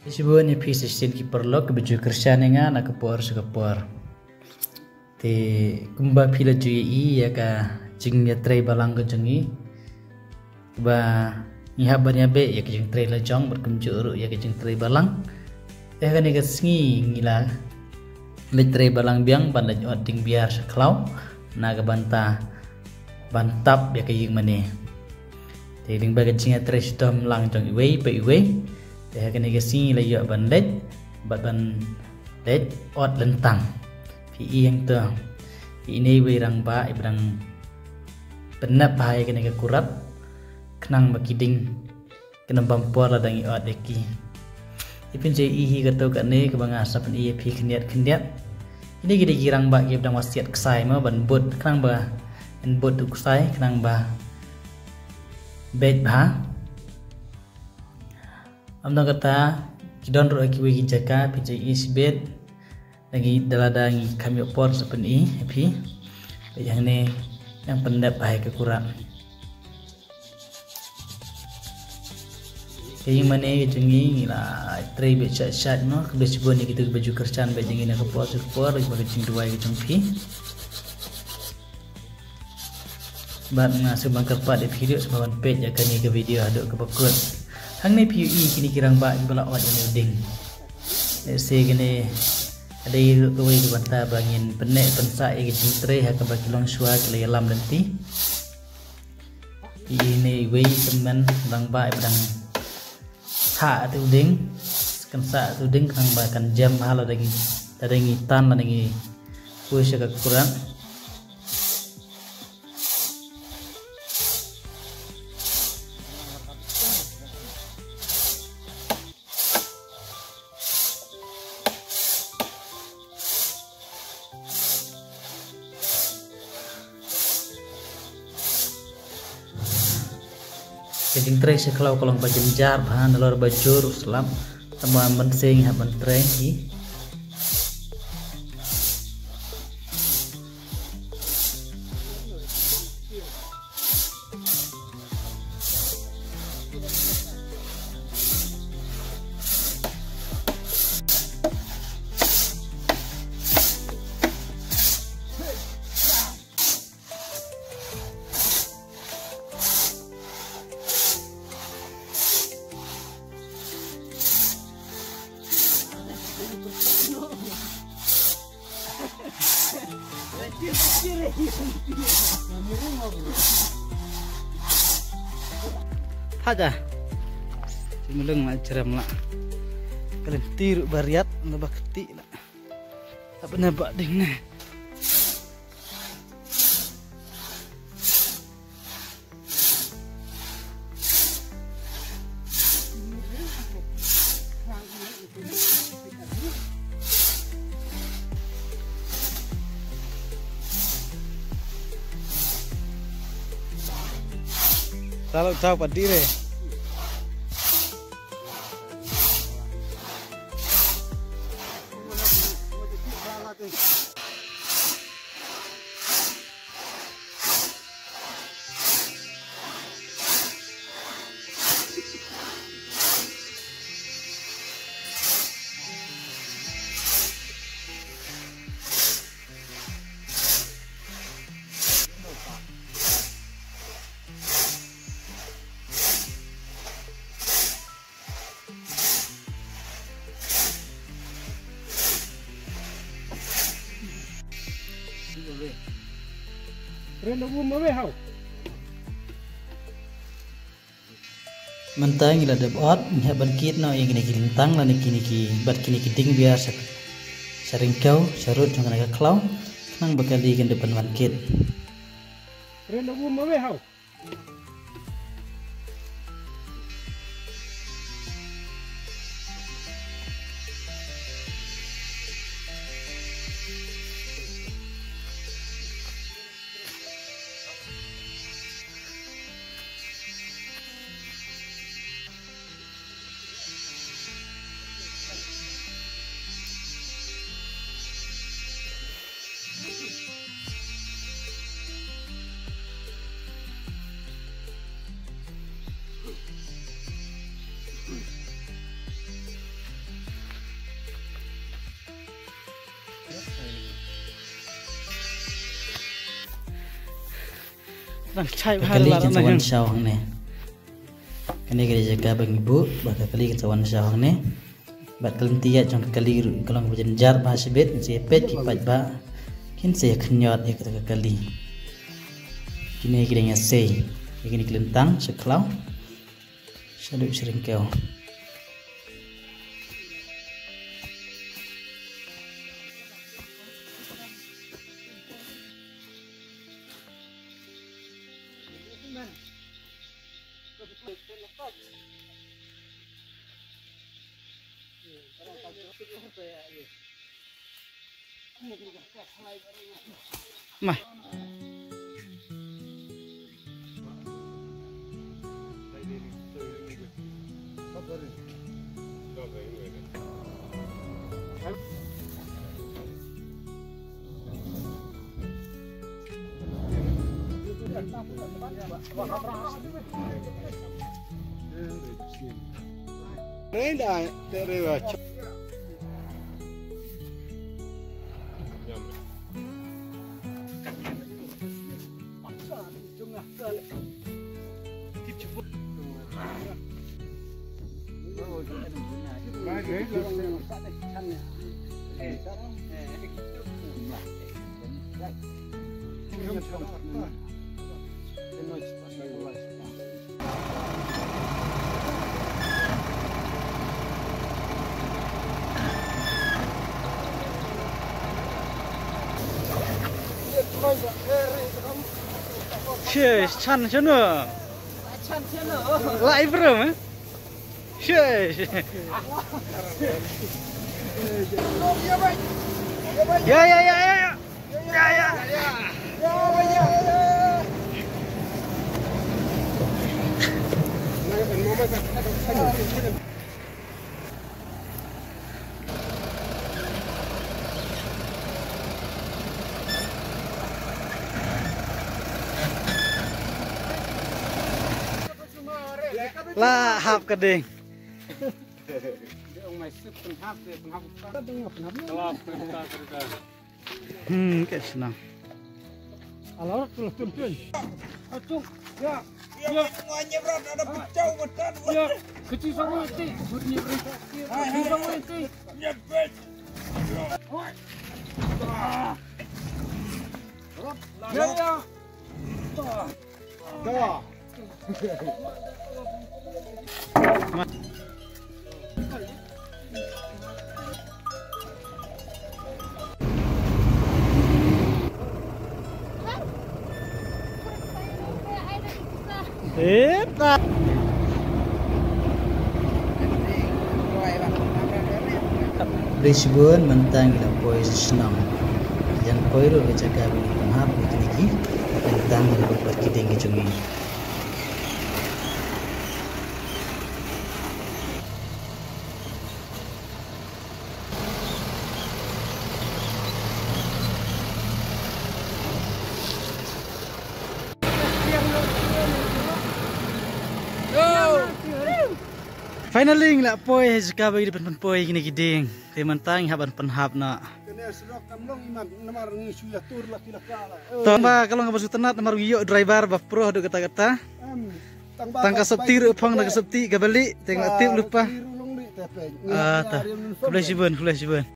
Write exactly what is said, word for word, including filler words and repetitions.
Shibun ïa phi sa shisien ki paralok kiba ju kyrshan ïa nga na ka por sha ka por. Te kumba phi la ju ïohi ïa ka jingïatrei balang ka jong ngi, ba ngi hap ban ïabeh ïa ka jingtrei la jong bad kumjuh ruh ïa ka jingtrei balang. Te ha kane ka sngi ngi la leit trei balang biang ban leit ot dieng biar sha khlaw na ka bynta ban tap ïa ka ïing mane. Te lyngba ka jingïatrei shitom lang jong iwei pa iwei, te ha kane ka sngi la ïoh ban leit bad ban leit ot lyntang. Phi i hangto, phi i ne iwei rangbah iba dang pynnep bha ïa kane ka kurat khnang ba ki dieng kin ym bam por lada ngi ot ïa ki. Ïa phin sa ïohi kato kane kaba nga sa pyni ïa phi khyndiat khyndiat. Kine ki dei ki rangbah kiba dang wasiat ksai mo ban bud khnang ba, ban bud u ksai khnang ba beit bha. Ym tang kata, ki don ruh ha kiwei ki jaka, phi ju ïohi shibit. Da ngi, da lada ngi kham ïoh por sa pyni ïa phi. Peit hangne, dang pyndep bha ïa ka kurat. Ka ïing mane ka jong ngi, ngi la trei beit shat shat mo, khublei shibun ïa kito kiba ju kyrshan beit ïa ngi na ka por sha ka por, lyngba ka jingduwai ka jong phi. Bad nga sngewbha ban kyrpad ïa phi ruh sngewbha ban peit ïa kane ka video haduh kaba kut. Hangne phi ïohi kine ki rangbah kiba la ot ïa une u dieng. Lehse kane ka dei ruh kawei ka bynta ba ngin pynneh pynsah ïa ka jingtrei ha kaba ki longshuwa ki la ïalam lynti. Ine iwei tymmen rangbah iba dang sah ïa u dieng, kan sah ïa u dieng khnang ba kan jem ha lada ngi, lada ngi tan lada ngi push ïa ka kurat. Ka jingtrei sha khlaw ka long ba jynjar bha nalor ba jur slap. Tangba mynsiem hap ban trei hi. Haja. Ti mulung la jeram la. Kalen tiru bariat na bakti la. Apa na ba ding ne. Talo tau padire. Mynta ngi la dep ot, ngi hap ban kit noh ïa kine ki lyntang lane kine ki, bad kine ki dieng biar sha, sha ryngkew, sha rud jong kane ka khlaw, khnang ba kali kan dep ban wan kit. Ka kali kan sa wan shaw hangne. Kane ka dei ka jaka ba ngi buh ba ka kali kan sa wan shaw hangne. Bad ka lynti ïaid jong ka kali ruh ka long kaba jynjar bha shibit, kin sa ïa peit ki paidbah, kin sa ïa khynñiot ïa kata ka kali. Kine ki dang ïa sei ïa kine ki lyntang sha khlaw, shaduh sha ryngkew. Mai. Che, chan chano. Lai bro, eh? Che. Ya, ya, ya, ya, ya. Ya, ya, ya, ya. La hap ka ding. Hmm, ka shnong. Eta. Khublei shibun, mynta ngi la poi sha shnong. Jan poi ruh ka jaka ba ngi pynhap ïa kine ki kyntang, bad ki dieng ki jong ngi. Finally ngi la poi ha jaka ba ngi dei ban pynpoi kine ki dieng. Te mynta ngi hap ban pynhap noh. Kane shnong kam long imat namar ngi shu ïa tur la ki la ka la. Tang ba ka long kaba sngewtynnat namar ngi ïoh driver ba pro haduh katta katta. Em, tang ba tang ka sopti ruh phong, tang ka sopti kaba lieh, tang la tip lypa. Ka ri ruh long lieh te peit. Ah, ta. Khublei shibun, khublei shibun.